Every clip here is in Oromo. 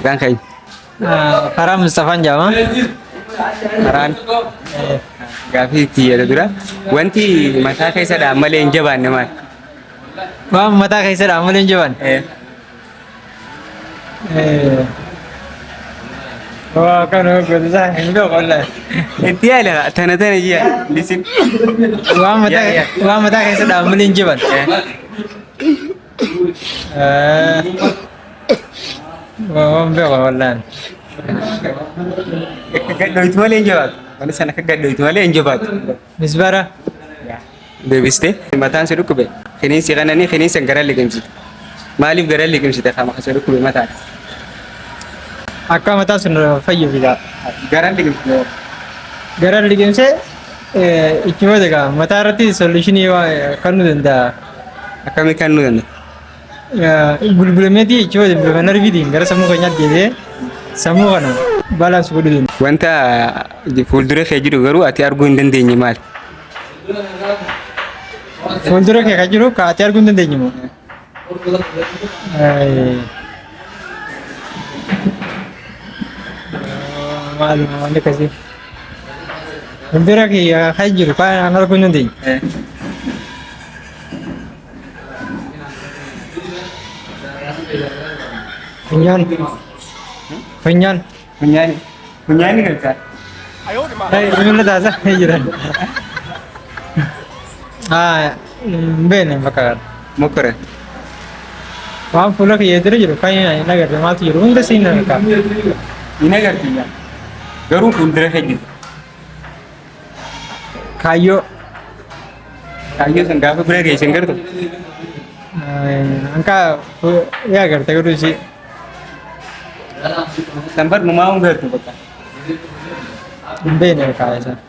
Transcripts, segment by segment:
Maqaan keenya. Karaa Mustafaan jedhama. Karaan gaafii itti yaada dura. Wanti mataa keessa dhaan malee hin jabaanne maal? Waan mataa keessa dhaan malee hin jabaanne. Waa kan gosa isaa hin beeku wallaahi. Itti yaada tana tana ji'a. Lisin. Waan mataa waan mataa keessa dhaan malee hin jabaanne. Waan beeku wallaahi. Akka gadhooytu malee hin jabaatu. Wanti sana akka gadhooytu malee hin jabaatu. Misbara. Deebistee mataan si dhukkube qiniinsi kananii qiniinsa gara liqimsite. Maaliif gara liqimsite kama si dhukkube mataan? Akka mataa sun fayyuuf egaa. Gara liqimsite. Gara liqimsee itti booda egaa mataa irratti solutionii kennuu danda'a. Akkamii kennuu danda'a? Bulbulameetii itti booda bifa narviitiin gara sammuu keenyaatti deebi'ee sammuu kana balance godhuu danda'a. Wanta fuuldura kee jiru garuu ati arguu hin dandeenye maali? Fuuldura kee kan jiru ka ati arguu hin dandeenye moo? Maaluma wanni akkasii. Fuuldura kee kan jiru kan arguu hin dandeenye. Funyaan. Funyaan. Funyaani. Funyaani gargaara. Ni mul'ata isa jiran. Ah, hin beekne bakka kana. Mokore. Waan fuula kiyya dura jiru kan hin agarre maaltu jiru hunda siin argaa. Hin agartu yaa. Garuu fuuldura kee jiru. Kaayyoo. Kaayyoo san gaafa bira geesse hin gartu. Anka yaa agarte garuu ishee. San bar numaa hin gartu bakka. Hin beekne kaayee sana.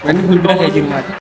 Wanni fuuldura kee jiru maali?